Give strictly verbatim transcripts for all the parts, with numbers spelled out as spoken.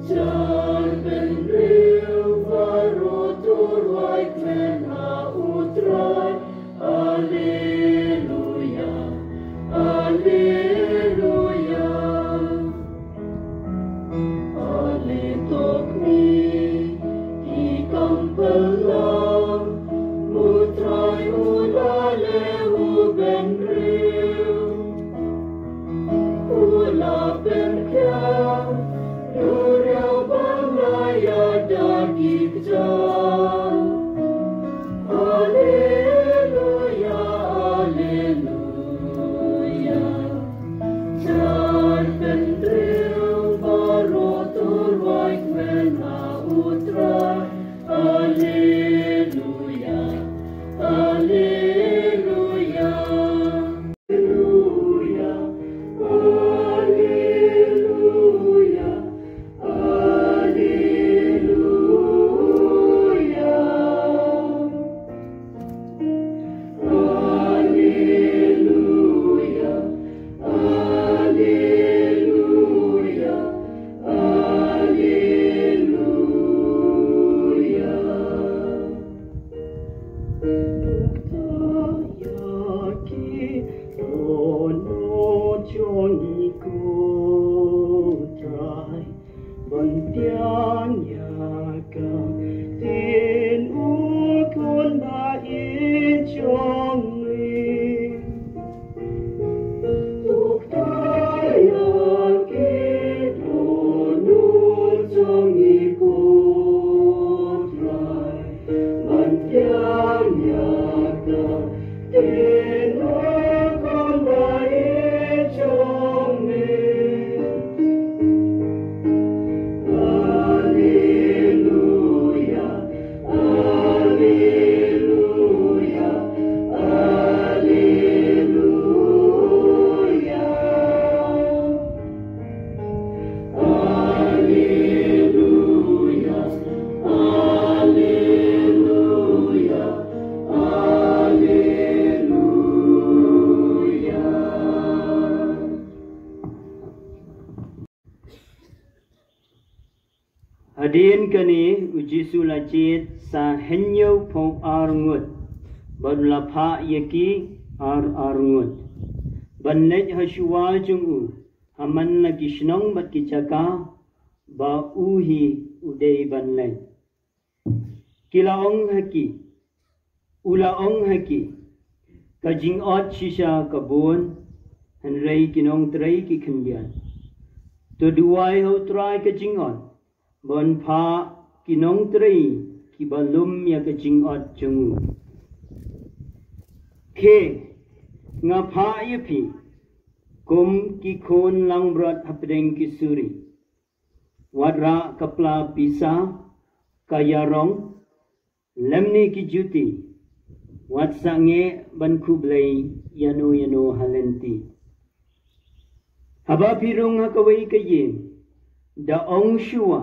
Jar bynriew baroh to rwai kmen ha U Trai. Alleluia, alleluia. Ale to kmie ki kam pynlong, U Trai u la leh u bynriew. U la pynkhia duriaw ba la ïada ki kjat. Alleluia, alleluia. Jar bynriew baroh to rwai kmen ha U Trai. Alleluia, alleluia. Alleluia, alleluia, alleluia. Alleluia, alleluia, alleluia. Ïa ki dohnud jong ngi ko Trai, ban pdiang ïa ka ktien u khun ba ïeit jong ngi. To kta ïa ki dohnud jong ngi ko Trai, ban pdiang ïa ka ktien u khun ba ïeit jong ngi. Alleluia, alleluia, alleluia. Alleluia, alleluia, alleluia. Hadien kane u Jisu la jied sa hynñiewphew ar ngut, bad u la phah ïa ki ar ar ngut, ban leit ha shuwa jong u ha man la ki shnong bad ki jaka ba u hi u dei ban leit. Ki la ong ha ki, u la ong ha ki, ka jingot shisha ka bun, hynrei ki nongtrei ki khyndiat. To duwai ha u Trai ka jingot, ban phah ki nongtrei kiba lum ïa ka jingot jong u. Khie, nga phah ïa phi kum ki khun langbrot hapdeng ki suri. Wat rah ka pla pisa, ka ïarong, lymne ki juti, wat sangeh ban khublei ïano ïano ha lynti. Haba phi rung ha kawei ka ïing, da ong shuwa,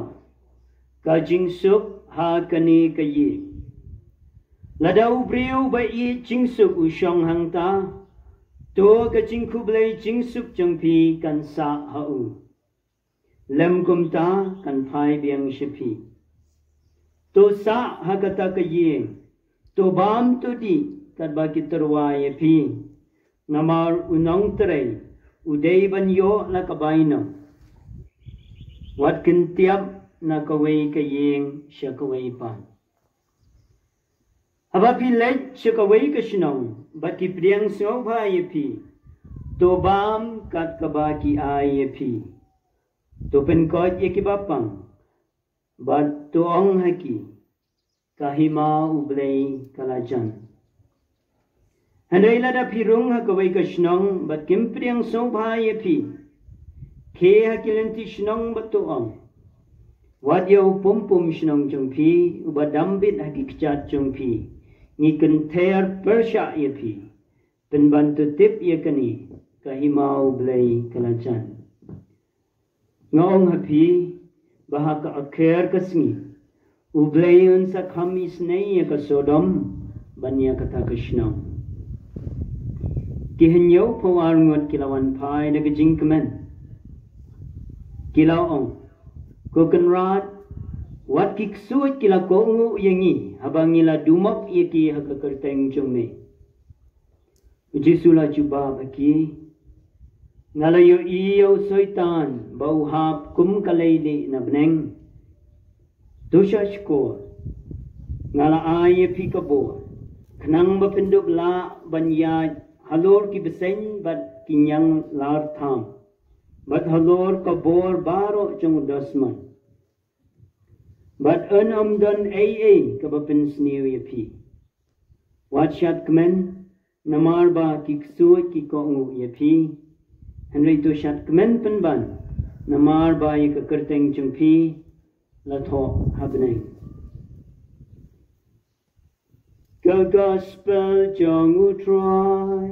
ka jingsuk ha kane ka ïing. Lada u briew ba ïeit jingsuk u shong hangta, to ka jingkhublei jingsuk jong phi kan sah ha u. Lym kumta kan phai biang sha phi. To sah ha kata ka ïing, to bam to dih katba ki tyrwa ïa phi. Namar u nongtrei u dei ban ïoh la ka bainong. Wat kyntiap na kawei ka ïing sha kawei pat. Haba phi leit sha kawei ka shnong bad ki pdiang sngewbha ïa phi, to bam kat kaba ki ai ïa phi. To pynkoit ïa kiba pang bad to ong ha ki, ka hima U Blei ka la jan. Hynrei lada phi rung ha kawei ka shnong bad kim pdiang sngewbha ïa phi, khie ha ki lynti shnong bad to ong, wat ïa u pum pum shnong jong phi uba dam bit ha ki kjat jong phi, ngi kynther pyrshah ïa phi. Pynban to tip ïa kane, ka hima U Blei ka la jan. Nga ong ha phi, ba ha ka akher ka sngi U Blei un sa kham isynei ïa ka Sodom ban ïa kata ka shnong. Ki hynñiewphew ar ngut ki la wan phai da ka jingkmen. Ki la ong, Ko Kynrad, wat ki ksuid ki la kohnguh ïa ngi haba ngi la dumok ïa ki ha ka kyrteng jong me. U Jisu u la jubab ha ki, nga la ïohi ïa u Soitan ba u hap kum ka leilieh na bneng. To shah shkor, nga la ai ïa phi ka bor, khnang ba phin dup lah ban ïaid halor ki bseiñ bad ki ñianglartham, bad halor ka bor baroh jong u dusmon. Bad yn ym don ei ei kaba pynsniew ïa phi. Wat shad kmen namar ba ki ksuid ki kohnguh ïa phi, hynrei to shad kmen pynban namar ba ïa ka kyrteng jong phi la thoh ha bneng. Ka gospel jong u Trai.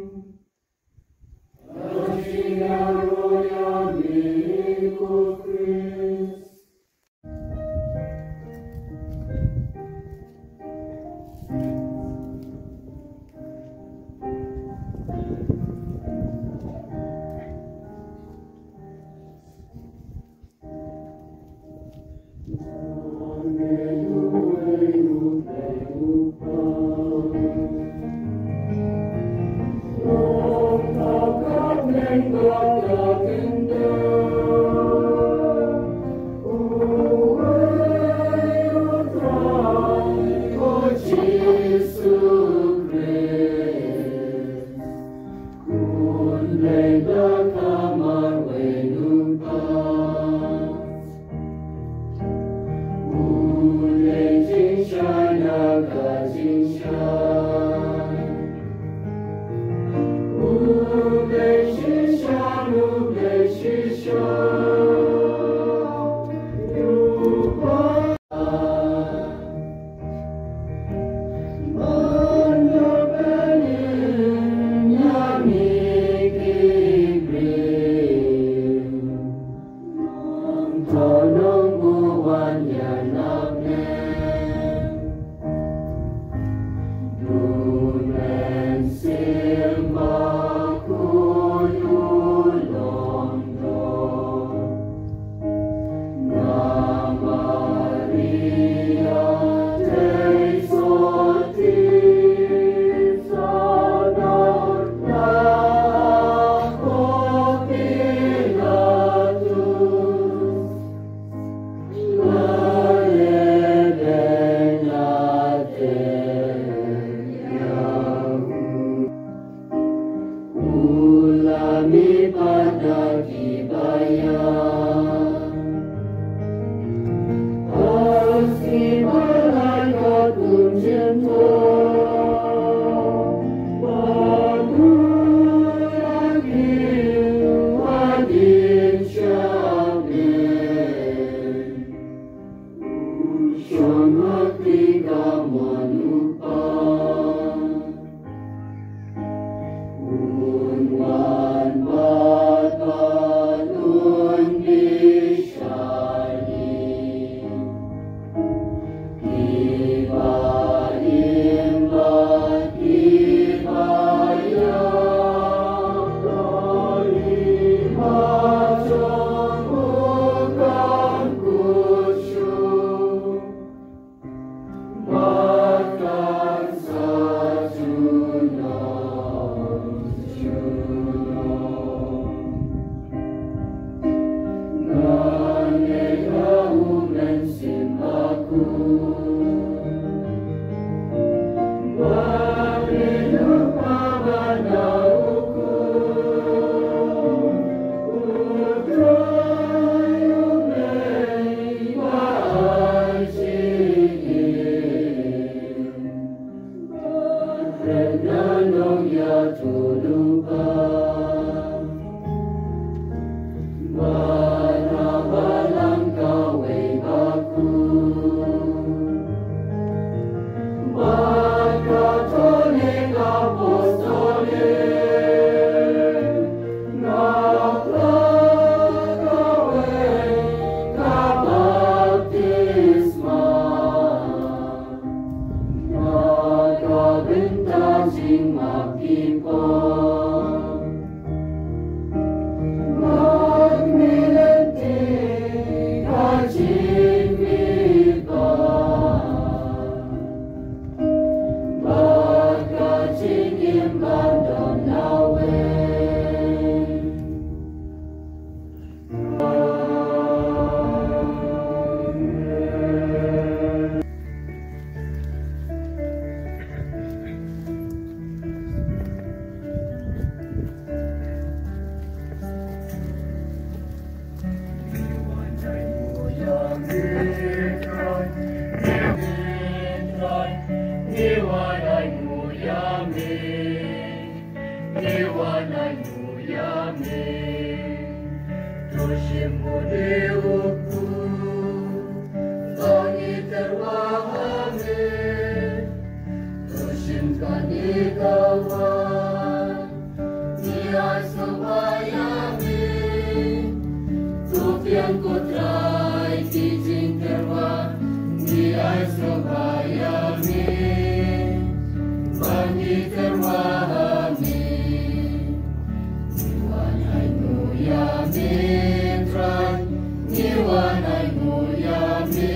Ngi wan ainguh ïa me,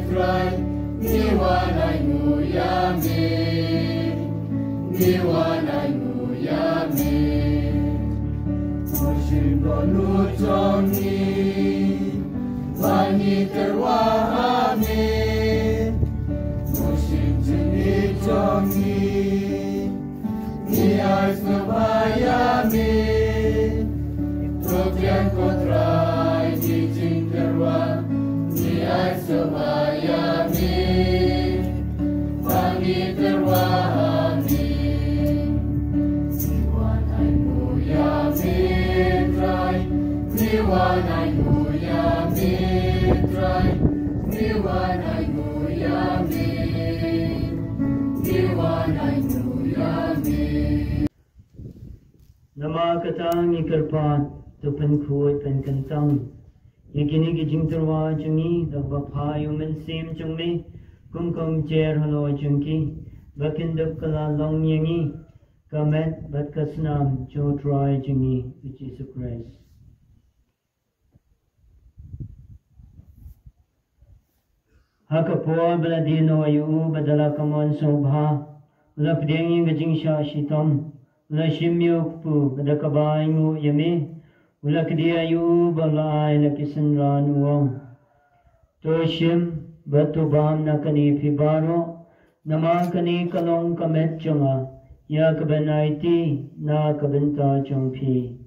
Trai. Ngi wan ainguh ïa me. Ngi wan ainguh ïa me. Pyrshim dohnud jong ngi, ba ngi tyrwa ha me. Pyrshim jingïeit jong ngi, ngi ai sngewbha ïa me. To pdiang ko Trai ki jingtyrwa, ngi ai sngewbha ïa me. Ba ngi tyrwa ha me. Ngi wan ainguh ïa me, Trai. Ngi wan ainguh ïa me, Trai. Ngi wan ainguh ïa me. Ngi wan ainguh ïa me. Namar kata ngi kyrpad, to pynkhuid pynkyntang ïa kine ki jingtyrwa jong ngi da kaba phah ïa u Mynsiem jong me kum ka umjer halor jong ki, ba kin dup kylla long ïa ngi ka met bad ka snam jong u Trai jong ngi u Jisu Khrist. Ha ka por ba la die noh ïa u bad da la kamon sngewbha, u la pdiang ïa ka jingshah shitom, u la shim ïa u kpu bad da kaba ainguh ïa me, u la kdiah ïa u bad u la ai la ki synran, u ong: To shim bad to bam na kane phi baroh, namar kane ka long ka met jong nga ïa ka ban aiti na ka bynta jong phi.